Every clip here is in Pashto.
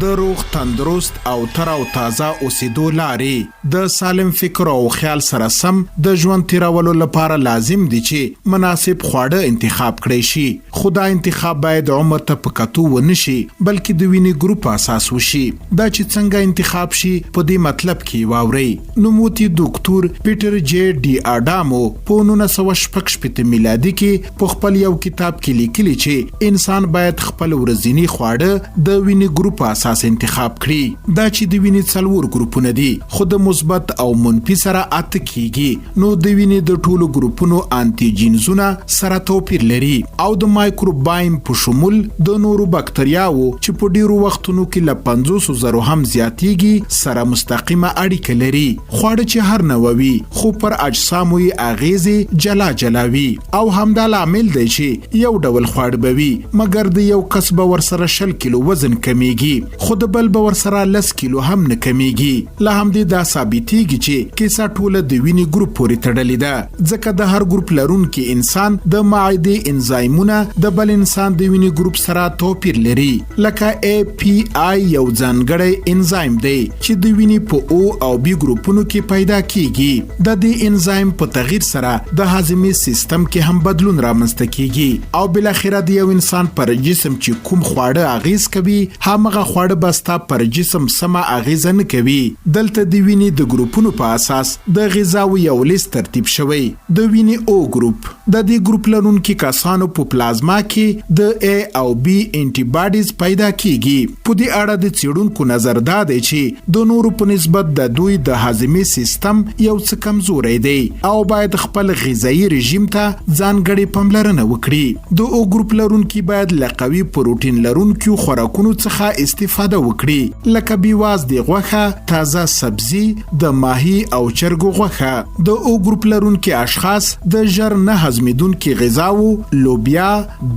د روغ، تندرست او تر او تازه اوسېدو لارې. د سالم فکر او خیال سره سم د ژوند تېرولو لپاره لازم دي چې مناسب خواړه انتخاب کړی شي، خو دا انتخاب باید عمر ته په کتو ونه شي، بلکې د وینې ګروپ په اساس وشي. دا چې څنګه انتخاب شي، په دې مطلب کې یې واورئ. نوموتي دوکتور پیټر جې ډي اډامو په 1966 میلادي کې په خپل یو کتاب کې لیکلي چې انسان باید خپل ورځني خواړه د وینې ګروپ په اساس انتخاب کړي. دا چې د وینې څلور ګروپونه دي، خو د مثبت او منفي سره اته کیږي، نو د وینې د ټولو ګروپونو انتي جینزونه سره توپیر لري او د مایکروبایم په شمول د نورو بکتریاوو چې په ډیرو وختونو کې له 50 زرو هم زیاتیږي سره مستقیمه اړیکه لري. خواړه چې هر نوع وي، خو پر اجسامو یې اغیزې جلا جلا وي او همدا لامل دی چې یو ډول خواړه به وي، مګر د یو کس به ورسره 20 کیلو وزن کمیږي، خو د بل به ورسره 10 کیلو هم نه کمیږي. له همدې دا ثابتیږي چې کیسه ټوله د وینې ګروپ پورې تړلې ده، ځکه د هر ګروپ لرونکي انسان د معدې انزایمونه د بل انسان د وینې ګروپ سره توپیر لري. لکه ای پی آی یو ځانګړی انزایم دی چې د وینې په او او بي ګروپونو کې پیدا کیږي. د دې انزایم په تغییر سره د هاضمې سیستم کې هم بدلون رامنځته کیږي او بالاخره د یو انسان پر جسم چې کوم خواړه اغیز کوي، همغه خواړه به ستا پر جسم سمه اغیزه نه کوي. دلته د وینې د ګروپونو په اساس د غذاو یو لیست ترتیب شوی. د وینې او ګروپ، د دې ګروپ لرونکي کسانو په پلازما کې د ای او بي انټي باډیز پیدا کیږي. په دې اړه د څېړونکو نظر دا دی چې د نورو په نسبت د دوی د هاضمې سیستم یو څه کمزوری دی او باید خپل غذایي رژیم ته ځانګړې پاملرنه وکړي. د او ګروپ لرونکي باید له قوي پروټین لرونکيو خوراکونو څخه استفاده وکړي، لکه بیواز د غوښه، تازه سبزي، د ماهي او چرګو غوښه. د او ګروپ لرونکي اشخاص د ژر نه هضمېدونکي غذاوو، لوبیا،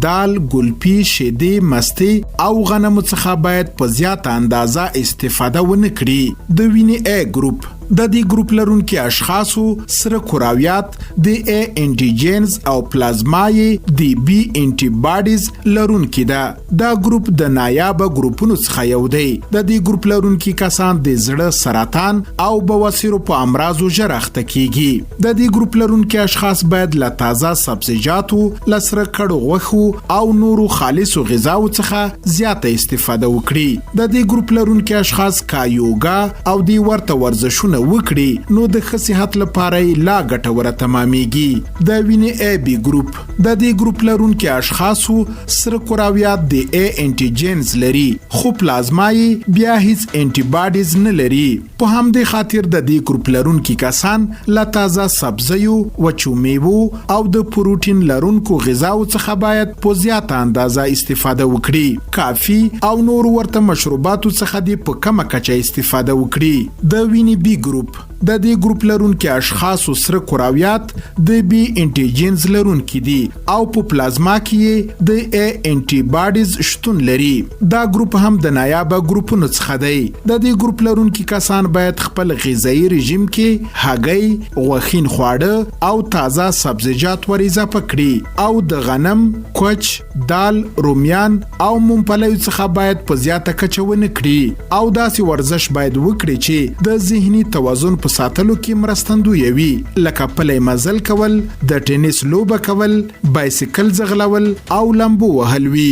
دال، ګلپي، شیدې، مستې او غنمو څخه باید په زیاته اندازه استفاده ونه کړي. د وینې ای ګروپ، د دې ګروپ لرونکي اشخاصو سره کرویات د ای انټیجنز او پلازما یې د بي انټي باډیز لرونکي ده. دا ګروپ د نایابه ګروپونو څخه یو دی. د دې ګروپ لرونکي کسان د زړه سرطان او بواسیرو په امراضو ژر اخته کیږي. د دې ګروپ لرونکي اشخاص باید له تازه سبزیجاتو، له سره کړو غوښو او نورو خالصو غذاو څخه زیاته استفاده وکړي. د دې ګروپ لرونکي اشخاص کا یوګا او دی ورته ورزشونه وکړي، نو د ښه صحت لپاره یې لا ګټوره تمامیږي. د وینې ای بي ګروپ، د دې ګروپ لرونکي اشخاصو سره کرویات د ای انټیجنز لري، خو پلازما یې بیا هیڅ انټي باډیز نه لري. په همدې خاطر د دې ګروپ لرونکي کسان له تازه سبزیو، وچو میوو او د پروټین لرونکو غذاو څخه باید په زیاته اندازه استفاده وکړي. کافي او نور ورته مشروباتو څخه دې په کمه کچه استفاده وکړي. د وینې بي ګروپ، د دې ګروپ لرونکي اشخاصو سره کرویات د بي انټیجنز لرونکي دي او په پلازما کې یې د ای انټي باډیز شتون لري. دا ګروپ هم د نایابه ګروپونو څخه دی. د دې ګروپ لرونکي کسان باید خپل غذایي رژیم کې هګۍ، غوښین خواړه او تازه سبزیجات ور اضافه کړي او د غنم، کوچ، دال، رومیان او ممپلیو څخه باید په زیاته کچه ونه کړي او داسې ورزش باید وکړي چې د ذهني توازن په ساتلو کې مرستندوی وي، لکه پلی مزل کول، د ټینیس لوبه کول، بایسیکل ځغلول او لامبو وهل وي.